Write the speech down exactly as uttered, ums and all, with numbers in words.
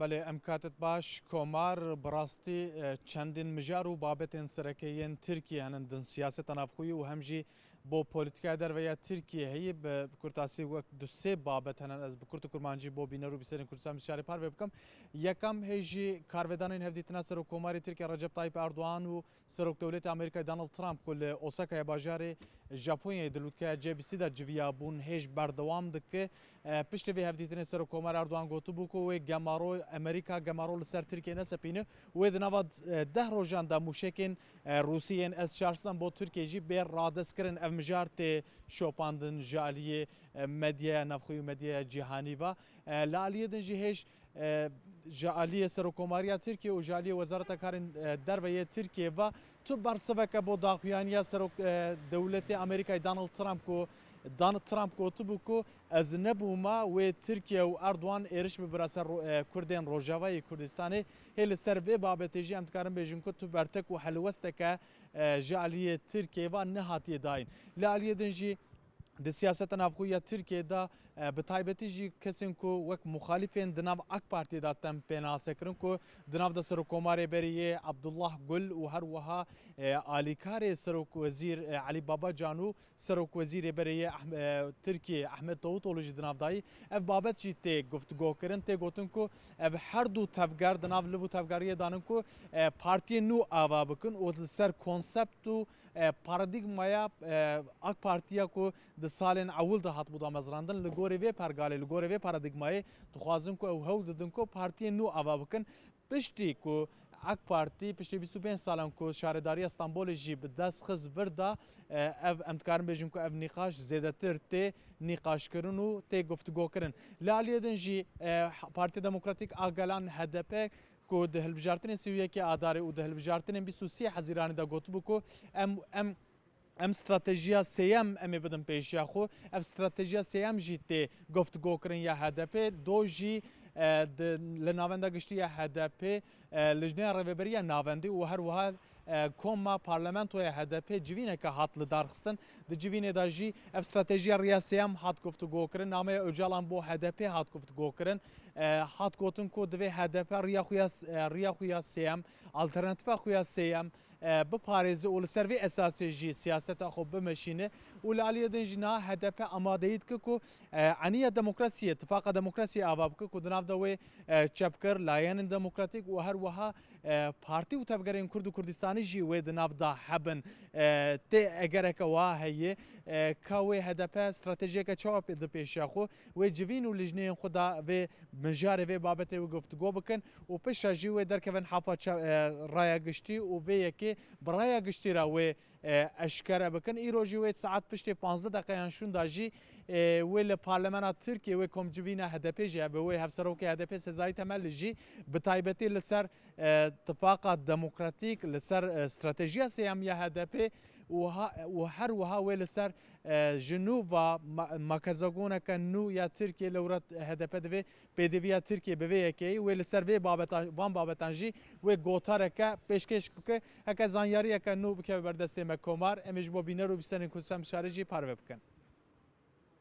Belê, em katit baş. Komar, bi rastî, e, çendên mijar û babetên sereke yên Tirkiyê henin din siyaseta navxweyî û hem jî bo polîtîkaya derve ya Tirkiyê heye. Bi kurtasî wek du sê babet henin, ez bi kurt û kurmancî bo bîner û bîserên Kurdistan Bişarê parve bikim. Yekam hê jî karvedanên hevdîtina Serokkomarê Tirkiye Recep Tayyip Erdogan û Serokdewletê Amerîkayê Donald Trump ku li Osakaya bajarê Japonyayê di lûtkeya C B C de civiya bûn hêj berdewam dike. E, piştî vê hevdîtinê Serokkomar Erdogan gotibû ku wê gemaro, Amerîka gemaro li ser Tirkiye nesepîne. Wê di nava, e, deh rojan de mûşekên, e, Rûsî yên S çar sed bo Tirkiye jî bê radestkirin. Ev mijar tê şopandin ji aliyê, e, medyaya navxweyî û medyaya cîhanî ve. E, li aliyê din jî hêj e, ji aliyê Serokkomariya Tirkiye û ji aliyê Wezareta Karên, e, Derve yê Tirkiye ve tu bersiveke bo daxuyaniya Serok, e, Dewletê Amerîkayê Donald Trump ku Donald Trump gotibû ku ez nebûma wê Tirkiye û Erdogan êriş bibira ser ro-, e, Kurdên Rojavayê Kurdistanê. Hê li ser vê babetê jî em dikarin bêjin ku tu bertek û helwesteke, e, ji aliyê Tirkiye ve nehatiye dayîn. Li aliyê din jî di siyaseta navxwe ya Tirkiyê de, e, bi taybetî jî kesên ku wek muxalîfên di nav AK Partiyê de tên pênasekirin ku di nav de Serokkomarê berê yê Abdullah Gül û her wiha, e, alîkarê Serokwezîr, e, Elî Babacan û Serokwezîrê berê yê Ahm-, e, Tirkiyê Ahmet Davutoğlu jî di nav de yî. Ev babet jî tê guftûgokirin, tê gotin ku ev her du tevger di nav liv û tevgeriyê de nin ku, e, partiyên nû ava bikin û li ser konsept û e, paradîgmaya, e, AK Partiya ku di salên ewil de hatibû damezrandin, li gorî vê pergalê, li gorî vê paradîgmayê dixwazin ku ew hewl didin ku partiyên nû ava bikin. Piştî ku AK Partî, piştî bîst û pênc salan ku şaredariya Stenbolê jî bi dest xist vir de, e, ev, em dikarin bêjin ku ev nîqaş zêdetir tê nîqaşkirin û tê guftûgokirin. Li aliyê din jî, e, Partiya Demokratîk a Gelan, H D P, ku di hilbijartinên sî û yekê Adarê û di hilbijartinên bîst û sê Hezîranê de gotibû ku em, em, em stratejiya sêyem em ê bidin pêşiya xwe. Ev stratejiya sêyem jî tê guftûgokirin ya H D P. Do jî, e, di, li Navenda Giştî ya H D P, e, Lijneya Rêveberiya Navendî û her wiha, e, koma parlamentoya H D P civîneke hat lidarxistin. Di civînê de jî ev stratejiya riya sêyem hat guftûgokirin. Nameya Ocalan bo H D P hat guftûgokirin. E, hat gotin ku divê H D P riya xwe ya s-, e, riya xwe ya sêyem, alternatîfa xwe ya sêyem, e, biparêze û li ser vê esasê jî siyaseta xwe bimeşîne û li aliyê din jî niha H D P amadeyî dike ku, e, eniya demokrasiyê, tifaqa demokrasiyê ava bike ku di nav de wê, e, çepgir, layenên demokratîk û her wiha, e, partî û tevgerên Kurd û Kurdistanî jî wê di nav de hebin. E, tê egereke wiha heye, e, ka wê H D P stratejiyeke çawa pê-, di pêşiya xwe, wê civîn û lijneyên xwe da vê mijarê vê babetê wê guftûgo bikin û piştre jî wê derkevin hafa ça-, e, raya giştî û vê yekê bi raya giştî re wê, e, eşkere bikin. Îro jî wê saet piştê panzdeh deqeyan şûnda jî, e, wê li Parlemena Tirkiyê wê komcivîna H D P jî hebe, wê hevserokê H D P Sezai Temelli jî bi taybetî li ser, e, tifaqa demokratîk, li ser, e, stratejiya sêyem ya H D P û ha-, û her wiha wê li ser, e, ji nû va ma-, makezagoneke nû ya Tirkiyê lewra H D P divê pêdiviya Tirkiyê bi vê yekê yî, wê li ser vê babetan, van babetan jî wê gotareke pêşkêş bike. Heke zanyariyeke nû bikeve ber destê me Komar, em ê ji bo bîner û bîsterên Kurdistan Bişarê jî parve bikin.